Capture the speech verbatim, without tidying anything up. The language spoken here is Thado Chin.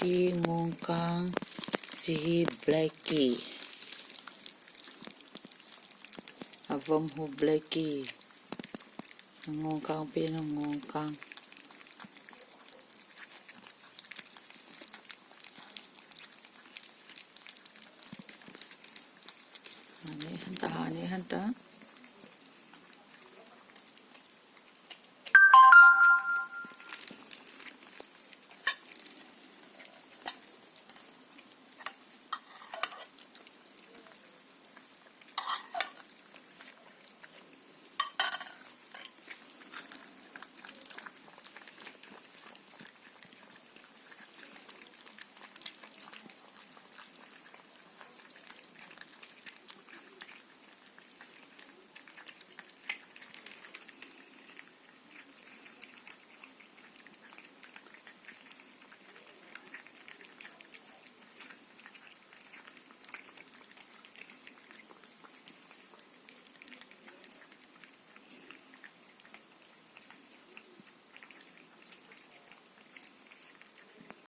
Ngongkang, hiche hi Blackie. Avom hu Blackie. Ngongkang pen, ngongkang. Ani hanta, ani hanta.